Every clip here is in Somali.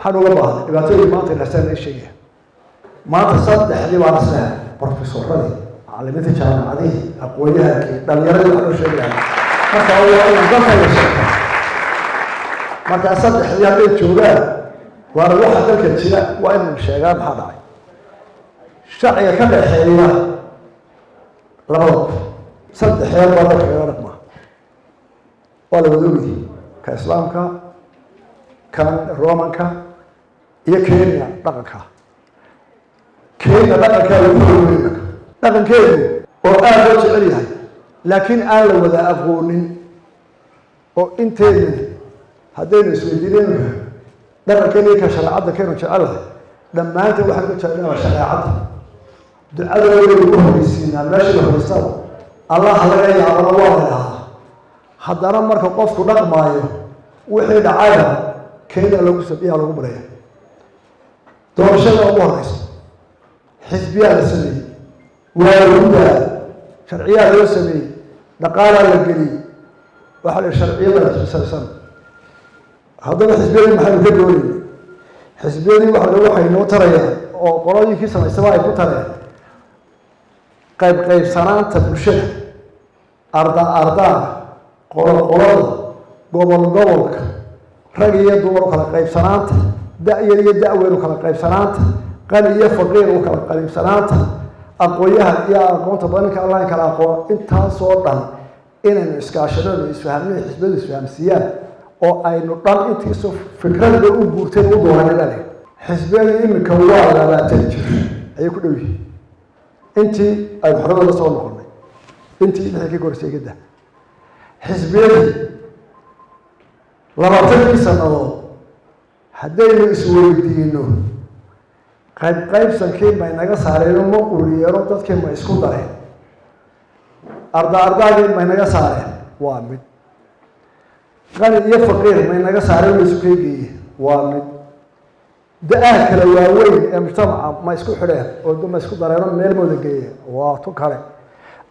Maxaan uga baahnay dhibaatooyinka maanta inasaan la sheegaya? Maanta saddexdii baan islehay, profesoradii, macalimiinta jaamacadihii, aqoon-yahankii, dhalinyaradii waxaa loo sheegaya. Marka waa in dalka la sheegta. Markaa saddexdii hadday joogaan, waana waxa dalka jira, waa inuu sheegaa maxaa dhacay. Sharciga ka dhexeeya labada qof saddexeer baa dalka kaga dhaqmaa, waa la wada ogyahay: ka Islaamka, kan Romanka iyo Kenya dhaqanka. Kenya dhaqankaa lagu hormariy marka dhaqankeedu oo aada loo jecel yahay, laakiin aan la wada aqoonin, oo inteedna haddaynu isweydiin iminka dhaqankeena iyo ka shareecadda kaynu jecelahay, dhammaanteen waxaan ku jecelnaha shareecadda. Ducada waynu ugu horreysiinaa meesha la fadhiistada, Allah laga yaabana waa la idhahdaa. Haddana marka qofku dhaqmaayo, wixii dhacayna Kenya lagu sabiyaa lagu baraya. Doorashada ugu horeysa xisbiyaa la sameeyey, waa lagu daa, sharciyaa loo sameeyey, dhaqaalaa la geliyey, waxaa la sharciyada salsan. Haddaba xisbiyadii maxaynu ka doonayna? Xisbiyadii waxa waxay noo tarayaan oo qolooyinkii samaysaba ay ku tareen qayb qaybsanaanta bulshada, arda ardaada, qolo qolada, gobol gobolka, rag iyo dumar u kala qaybsanaanta, da-yar iyo da-weyn u kala qaybsanaanta, qani iyo faqiir u kala qaybsanaanta, aqoon-yahan iyo aqoonta badanka Allah kala aqoon, intaasoo dhan inaynu iskaashano, isfahmno, xisbiyadu isfahamsiiyaan oo aynu dhan intiisu fikradba u guurteen u dooranay baa lehi. Xisbiyadu iminka waa 20 jir ayay ku dhow yihiin intii aynu xorada la soo noqonay, intii lixii ka korsay gada. Xisbiyadii 20kii sannadood haddaynu isweydiino, qayb qaybsankii may naga saareen? Ma uriyeeno dadkii? Ma isku dareen? Arda ardaagii may naga saareen? Waa mid. Qani iyo faqiir may naga saareen? Ma isu keegeeye? Waa mid. Da-aha kala waaweyn ee mujtamaca ma isku xidheen oo ma isku dareeno meel ma wada geeyeen? Waa tu kale.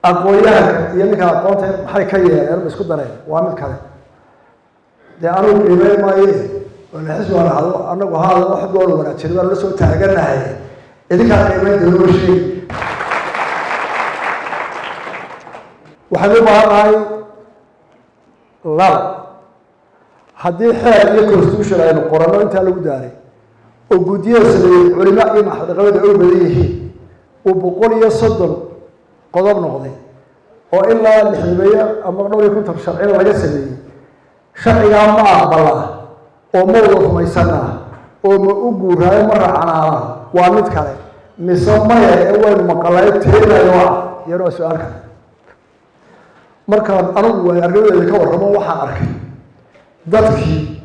Aqoon-yahanka iyo ninka aqoonta maxay ka yeeleen? Ma isku dareen? Waa mid kale. Dee anugu qiimeyn maaye, wala xisbi waan ahdo anagu haada wax gool wanaajin waan la soo taaganahay, idinkaa qiimeyn dee loo sheegi. Waxaynu u baahan nahay laba: haddii xeer iyo constitution aynu qoranno intaa lagu daaray oo guddiyada sameeyey culimo iyo maxdaqabada ay badan yihiin, uu 130 qodob noqday oo ilaa lixdameeyo ama dhowr iyo konton sharcina laga sameeyey, sharcigaa ma aqbalaa oo ma wada rumaysanaa oo ma u guuraayo, ma raacanaana? Waa mid kale. Mise maya ee waynu maqalayo tirinayo ah, iyana waa su-aal kale. Markaan anigu waay arnimadeyda ka warramo, waxaan arkay dadkii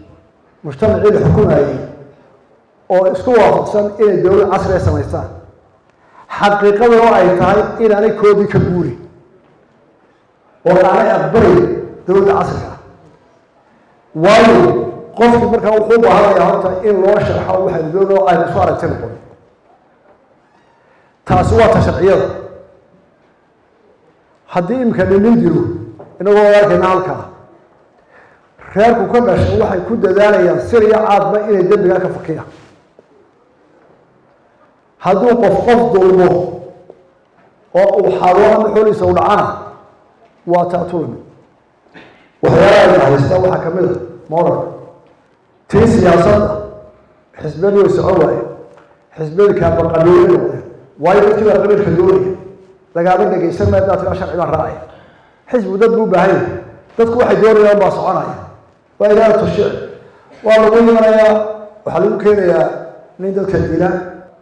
mujtamacii la xukumayey oo isku waafaqsan inay dowlad casriga samaystaan, xaqiiqaduna ay tahay inaanay koodii ka guurin oo aanay aqbalay dowladda casriga ah. Waayo, qofkii markaa wuxuu u baahanayaa horta in loo sharxo waxaynu doonao aynu isu aragti noqon. Taasi waa ta sharciyada. Haddii imika ninin dilo, inagoo arkayna halkaa reerku ka dhashay, waxay ku dadaalayaan sir iyo caadba inay dembigaa ka fakiyaan. Hadduu qof qof dulmo oo uu xado ama xooliisa u dhacana, waa taatu lamid. Waxyaalaha ayna haysta waxaa kamid a moralka tii siyaasadda. Xisbiyadu way socon waaye, xisbiyadu kaaba qabiilay noqdeen, waayo dadkii baa qabiilka doonaya. Lagaama dhegaysan maayo daadka sharci baan raacaya. Xisbigu dad buu u baahan yahay, dadku waxay doonayaan baa soconaya. Waa iraadatu shicib. Waa lagu imanayaa, waxaa lagu keenayaa nin dadka dila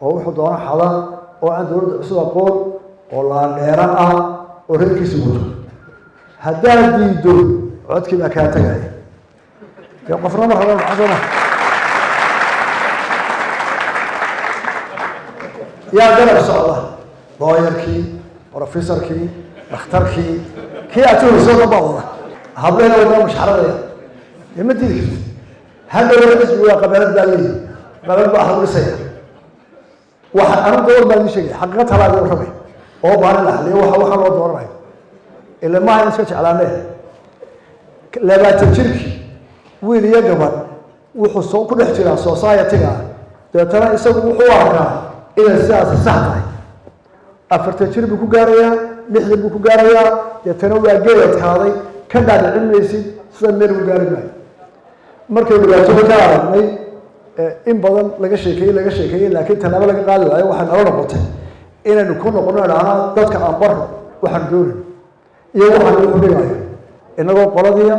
oo wuxuu doono xada oo aan dowladda cusub aqoon oo laandheero ah oo reerkiisa wato. Haddaad diido, codkii baa kaa tegaya. Dee qofna ma raba maxaa sooma yaa garab socda? Looyarkii, professorkii, dhakhtarkii, kii aad tuhayso dhan baa wada hablehna wadana mashxaradaya. Dee ma diidi kartid. Hadhowna xisbigu waa qabeelad baa leeyihi, qabeelad baa wax lagu dhisaya. Waxa anigu gobol baan idin sheegaya, xaqiiqa talaa idin warramay oo baarin la xaliyo waxa waxaa loo dooranayo ila maaha in iska jeclaane. 20 jirkii, wiil iyo gabadh Wuxuu soo ku dhex jiraa society-ga, dabeetana isagu wuxuu arkaa inay sidaasi sax tahay. 40 jir buu ku gaarayaa, 60 buu ku gaarayaa, deetana waa geed adkaaday. Ka dhaadhicin maysid sida meel ugu gaari maayo. Markay dhibaatada ka aragnay, in badan laga sheekeeyey, laga sheekeeyey, laakiin tallaabo laga qaadi waayo, waxay nala noqotay inaynu ku noqono, idhahnaa dadka aan barno waxaan doonayno iyo waxaan ugu dhigayo, inagoo qoladiya,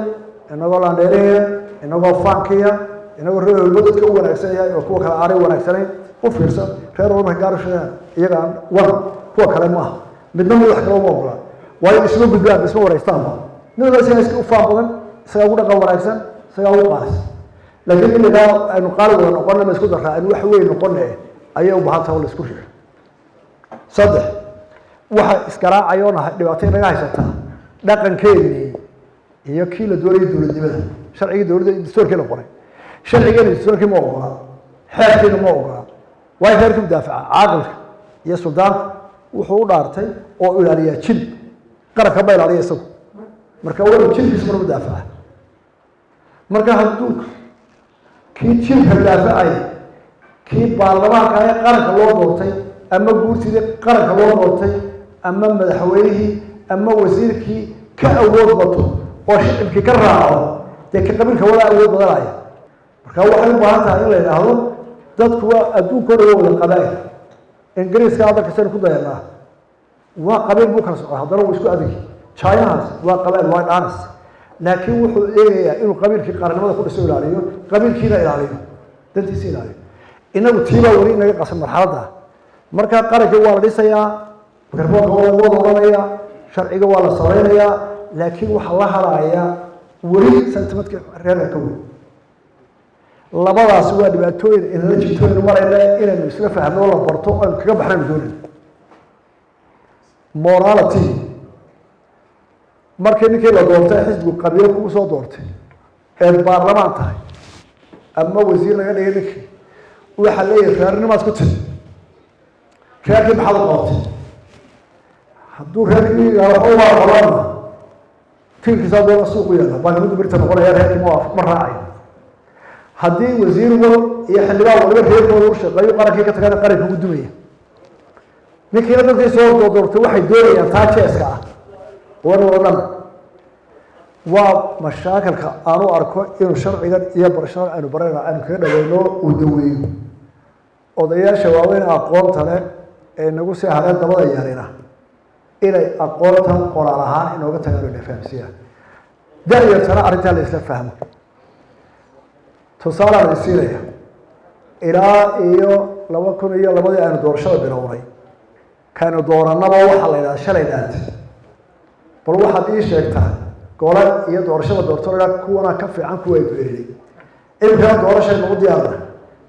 inagoo laandheerihiya, inagoo faankiya, inagoo reer walba dadka u wanaagsan yahay oo kuwa kale aanay wanaagsanayn. U fiirsan, reer walba markay gaar u sheegaan iyagaan wan, kuwa kale maaha. Midna mid wax kale uma ogola, waayo isma gudbaan, isma waraystaanba. Mid walba isagaa iska u faan badan, isagaa ugu dhaqan wanaagsan, isagaa ugu qaalis. Laakiin in lagaa aynu qaali wada noqona, ma isku daraa, aynu wax weyn noqone ayay u baahan tahay oo la isku riixo. Saddex, waxa isgaraacayoona dhibaato inaga haysataa dhaqankeenii iyo kii la doonayay dowladnimada, sharcigii dowladda, dastuurkii la qoray. Sharcigeena dastuurkii ma ogola, xeerkiina ma ogola. Waayo reerkii mudaafaca, caaqilka iyo suldaanku wuxuu u dhaartay oo ilaaliyaa jilib, qaranka ma ilaaliya isagu. Marka waa jilibkiisa mar mudaafaca. Marka hadduu kii jilka daafacay, kii baarlamaanka ee qaranka loo doortay, ama guurtidii qaranka loo doortay, ama madaxweynihii ama wasiirkii ka awood bato oo shicibkii ka raaco, dee ka qabiilka wadaa awood badanaya. Marka waxay u baahan tahay in la yidhaahdo dadku waa adduunkooda waa wada qabaa'il. Ingiriiska hadda kasaynu ku dayanaa, waa qabiil buu kala socdaa, haddana wuu isku adegi. Chinahaas waa qabaa'il, waa dhanas, laakiin wuxuu eegayaa inuu qabiilkii qarannimada ku dhiso, ilaaliyo qabiilkiina, ilaaliyo dantiisa, ilaaliyo. Inagu tiibaa weli inaga qasan marxaladda. Marka qarankii waa la dhisayaa, mikrofoonka waa lagu wada odhanaya, sharciga waa la samaynayaa, laakiin waxaa la haraya weli sentimentka reerka ka weyn. Labadaas waa dhibaatooyin inala jitooyin marayna inaynu isla fahno, la barto, aynu kaga baxnaynu doonayno. Morality, markii ninkii la doortay, xisbigu qabiilo kugu soo doortay, eed baarlamaan tahay ama wasiir laga dhigay, ninkii waxaa leeyahay reernimaad ku timi, reerkii maxaad u qabatay? Hadduu reerkii yidhahdo waxba waa qabana, tiirkiisaa doona suuqu yaalla, baarlamadu birta noqonaya, reerkii ma raacayo. Haddii wasiir wal iyo xildhibaan waliba reerkooda u shaqeeyo, qarankii ka tagana, qaranka ugu dumaya. Ninkiina dadkii soo doortay waxay doonayaan taa jeeska ah wan oo dhan. Waa mashaakilka aanu arko inuu sharcigan iyo barashada aynu barayna aynu kaga dhaweyno, uu daweeyo. Odayaasha waaweyn aqoonta leh ee nagu sii hareen dabada yarina inay aqoonta qoraal ahaan inooga tagaan oo ina fahamsiiyaan, da-yartana arrintaa la isla fahmo. Tusaalaan idin siinaya: ilaa iyo 2002-dii aynu doorashada bilownay, kaynu dooranaba waxaa la yidhahda shalay dhaantay. Bal waxaad ii sheegtaa gole iyo doorashada doorto kuwana ka fiican kuwa aynu erinay. Imikana doorashaynu u diyaarna,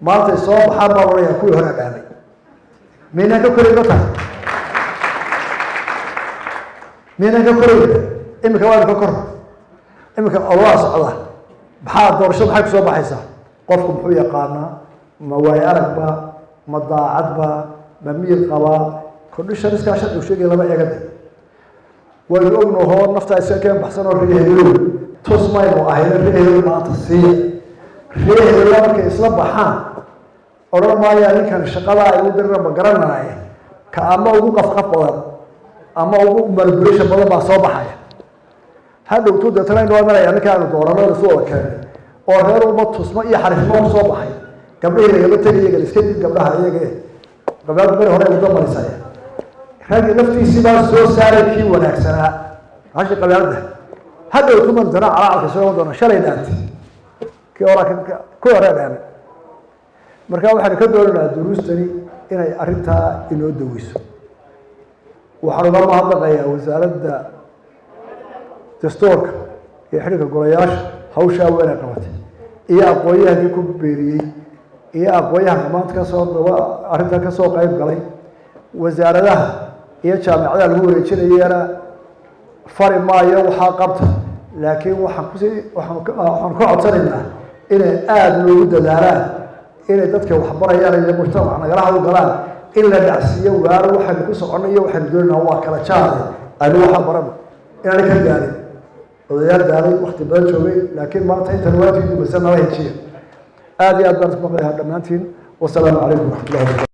maantay soo baxaan baa odhanayaa kuwii hore dhaamay. Miynaan ka korayn ma tahay? Miynaan ka korayn? Imika waanu ka kor. Imika ololaa socda. Maxaa doorashada, maxay kusoo baxaysaa? Qofku muxuu yaqaanaa? Ma waayo arag ba? Ma daacad ba? Ma miyir qabaa? Conditioniskaa sharcigu sheegaya lama eegada. Waynu ognahoo naftaa iska keen baxsan oo ree hebelow tus maynu ahayna, ree hebel maanta siiya. Ree hebella markay isla baxaan odhan maayaa ninkan shaqada ay u dirna ma garanaaye, ka ama ugu qafqaf badan ama ugu manipulation badan baa soo baxaya. Hadhowtu deetana inoo imanaya ninka aanu doorano isu wada keenay oo reer walba tusmo iyo xarifnimo kusoo baxay. Gabdhihii lagama tegay, iyaga iska dib, gabdhaha iyaga gabdhaha beri hore uga marisaya. Raggi laftiisii baa soo saaray kii wanaagsanaa, hashi qabyaalada. Hadhow tuman dana calacalka soo doona shalay dhaantay, kii horaa kuwii hore dhaamay. Marka waxaanu ka doonaynaa duruustani inay arrintaa inoo daweyso. Waxaan uga mahadnaqayaa Wasaaradda Dastuurka iyo Xidhiirka Golayaasha hawshaa weyn ay qabatay, iyo aqoon-yahankii ku beeriyey, iyo aqoon-yahanka maanta kasoo daba arrintan kasoo qayb galay. Wasaaradaha iyo jaamicadaha lagu wareejinayana fari maayo waxaa qabta, laakiin waxaan kusii waxaan ka codsanaynaa inay aada loogu dadaalaan inay dadka waxbarayaan iyo mujtamac nagala hawlgalaan in la dhacsiiyo waaro waxaynu ku soconno iyo waxaynu doonayna waa kala jaade. Aynu waxaan barano inaanay ka daalin odayaal daalay, wakti badan joogay, laakiin maanta intan waajigi dubaysa nala hejiya. Aad iyo aad baan isku maqlayaa dhammaantiin. Wasalaamu calaykum waraxmatullahi wabarakatu.